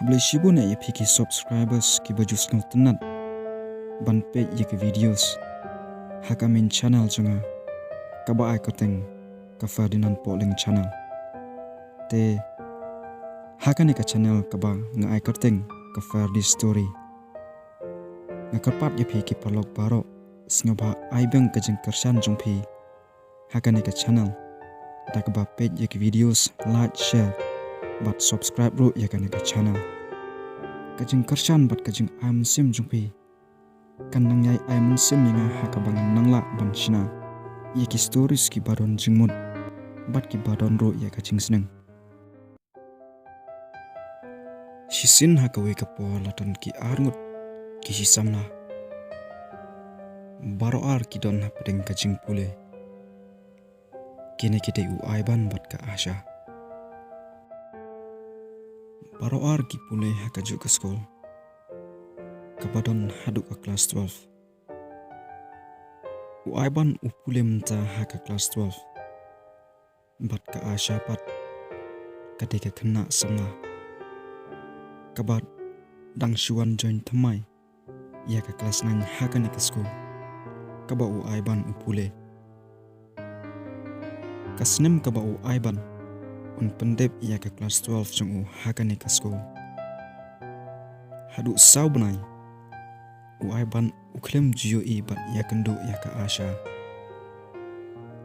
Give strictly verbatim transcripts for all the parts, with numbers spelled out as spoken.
Khublei shibun ïa phi ki subscribers kiba ju sngewtynnat ban peit ïa ki videos ha ka main channel jong nga, kaba ai kyrteng ka Ferdinand Pohling Channel. Te ha kane ka channel kaba nga ai kyrteng ka Ferdi Story, nga kyrpad ïa phi ki paralok baroh, sngewbha ai biang ka jingkyrshan jong phi ha kane ka channel da kaba peit ïa ki videos, like, share bad subscribe ruh ïa kane ka channel. Ka jingkyrshan bad ka jingai mynsiem jong phi kan nang ïai ai mynsiem ïa nga ha kaba ngan nang lah ban shna ïa ki stories kiba don jingmut bad kiba don ruh ïa ka jingsneng. Shisien ha kawei ka por la don ki arngut ki shi samla. Baroh ar ki don hapdeng ka jingpule. Kine ki dei u Aiban bad ka Asha. Baroh ar ki pule ha kajuh ka skul kaba don haduh ka klas twelve. U Aiban u pule mynta ha ka klas twelve. Bad ka Asha pat ka dei ka khynnah samla kaba dang shu wan join thymmai ïa ka klas nine ha kane ka skul kaba u Aiban u pule. Ka snem kaba u Aiban un pyndep ïa ka klas twelve jong u ha kane ka skul, haduh saw bnai u Aiban u khlem ju ïohi bad ïakynduh ïa ka Asha.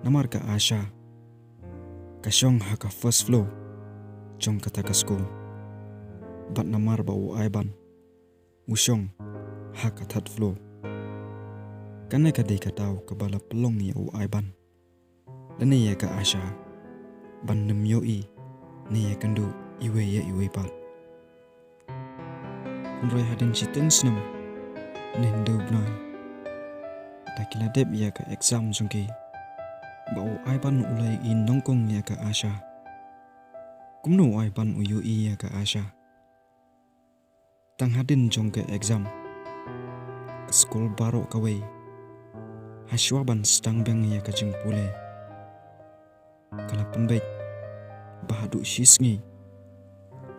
Namar ka Asha ka shong ha ka first floor jong kata ka skul, bad namar ba u Aiban u shong ha ka third floor. Kane ka dei ka daw kaba la pynlong ïa u Aiban lane ïa ka Asha ban nym ïohi ne ïakynduh iwei ïa iwei pat. Hynrei hadien shiteng snem ne hynñiew bnai, da ki la dep ïa ka exam jong ki, ba u Aiban u la ïohi nyngkong ïa ka Asha. Kumno u Aiban u ïohi ïa ka Asha? Tang hadien jong ka exam, ka skul baroh kawei, hashwa ban sdang biang ïa ka jingpule, ka la pynbeit ba haduh shisngi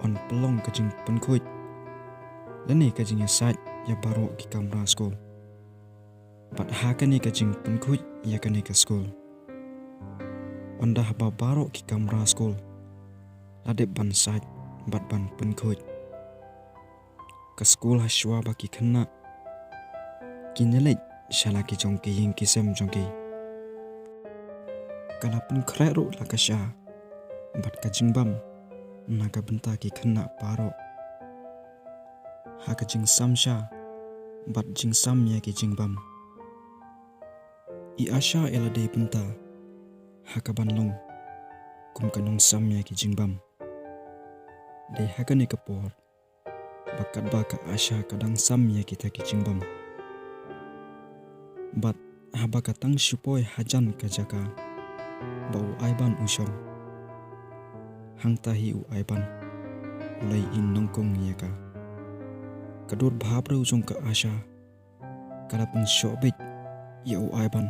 yn pynlong ka jingpynkhuid lane ka jingïasaid ïa baroh ki kamra skul. Bad ha kane ka jingpynkhuid ïa kane ka skul, ynda haba baroh ki kamra skul la dep ban said bad ban pynkhuid, ka skul hashwa ba ki khynnah kin ïa leit sha la ki jong ki ïing ki sem jong ki, ka la pynkhreh ruh la ka sha bad ka jingbam na ka bynta ki khynnah baroh. Ha ka jingsam sha bad jingsam ïa ki jingbam, i Asha i la dei bynta ha kaban long kum ka nongsam ïa ki jingbam. Dei ha kane ka por ba katba ka Asha ka dang sam ïa kita ki jingbam, bad haba ka tang shu poi hajan ka jaka ba u Aiban u shong, hangta hi u Aiban u la ïohi nyngkong ïa ka. Ka dur bhabriew jong ka Asha ka la pynshoh beit ïa u Aiban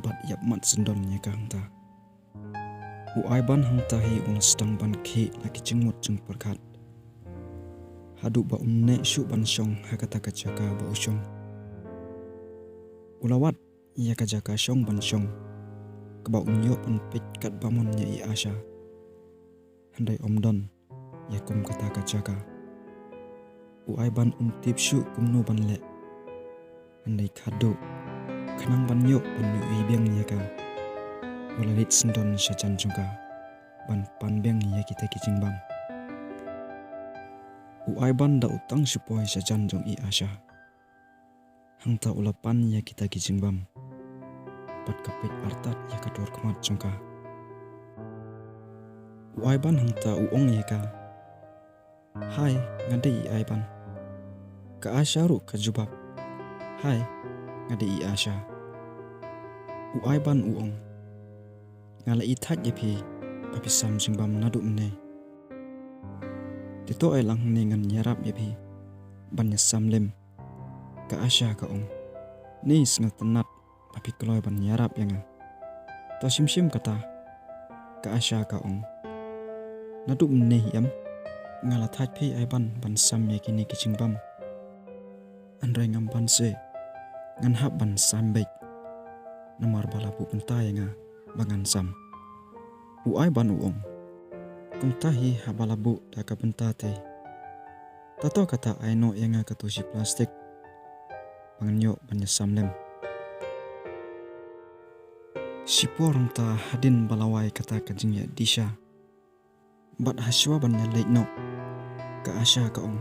bad ïap mat syndon ïa ka hangta. U Aiban hangta hi u la sdang ban khih la ki jingmut jingpyrkhat, haduh ba um neh shuh ban shong ha kata ka jaka ba u shong. U la wad ïa ka jaka shong ban shong kaba um ïoh ban peit katba mon ïa i Asha. Hynrei um don ïa kum kata ka jaka. U Aiban um tip shuh kumno ban leh. Hynrei khadduh khnang ban ïoh ban ïohi biang ïa ka, u la leit syndon shajan jong ka ban pan biang ïa kita ki jingbam. U Aiban da u tang shu poi shajan jong i Asha, hangta u la pan ïa kita ki jingbam bad ka peit artat ïa ka dur khmat jong ka. U Aiban hangta u ong ïa ka, "Hai, nga dei i Aiban." Ka Asha ruh ka jubab, "Hai, nga dei i Asha." U Aiban u ong, "Nga la ïeit thait ïa phi ba phi sam jingbam naduh mynne. Te to ai lang hangne ngan ïarap ïa phi ban ïasam lem." Ka Asha ka ong, "Ni sngewtynnat ba phi kloi ban ïarap ïa nga." "To shim shim kata," ka Asha ka ong. "Naduh mynne hi em, Nga la thait phi Aiban ban sam ïa kine ki jingbam. Hynrei ngam ban se, ngan hap ban sam beit. Namar ba la buh bynta ïa nga ba ngan sam. U Aiban u ong, kumta hi haba la buh da ka bynta te, tato kata ai noh ïa nga kato shi plastik ba ngan ïoh ban ïa sam lem. Shipor hangta hadien ba la wai kata ka jingïadisha, bad hashwa ban ïa leit noh, ka Asha ka ong,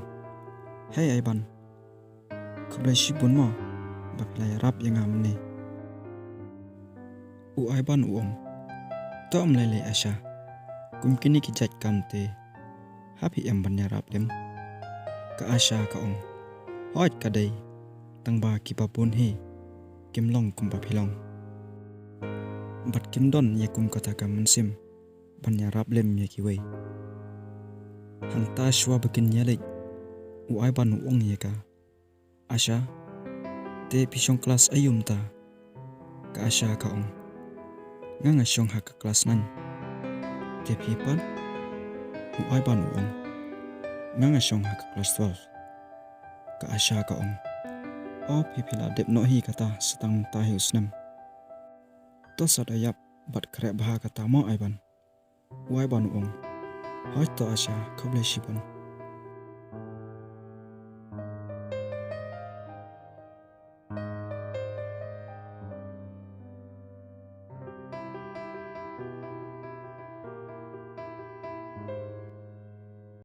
hei Aiban, khublei shibun mo ba phi la ïarap ïa nga mynne. U Aiban u ong, to ym lei lei Asha, kum kine ki jait kam te hap hi em ban ïarap lem. Ka Asha ka ong, hooid ka dei, tangba kiba bun hi kim long kumba phi long, bad kim don ïa kum kata ka mynsiem ban ïarap lem ïa kiwei. Hangta shwa ba kin ïa leit, u Aiban u ong ïa ka, Asha, te phi shong klas aïu mynta? Ka Asha ka ong, nga nga shong ha ka klas nine. Te phi pat? U Aiban u ong, nga nga shong ha ka klas twelve. Ka Asha ka ong, o phi phi la dep noh hi kata sa tang mynta hi u snem. To sa da ïap bad khreh bha kata mo Aiban. U Aiban u ong, hooid to Asha, khublei shibun.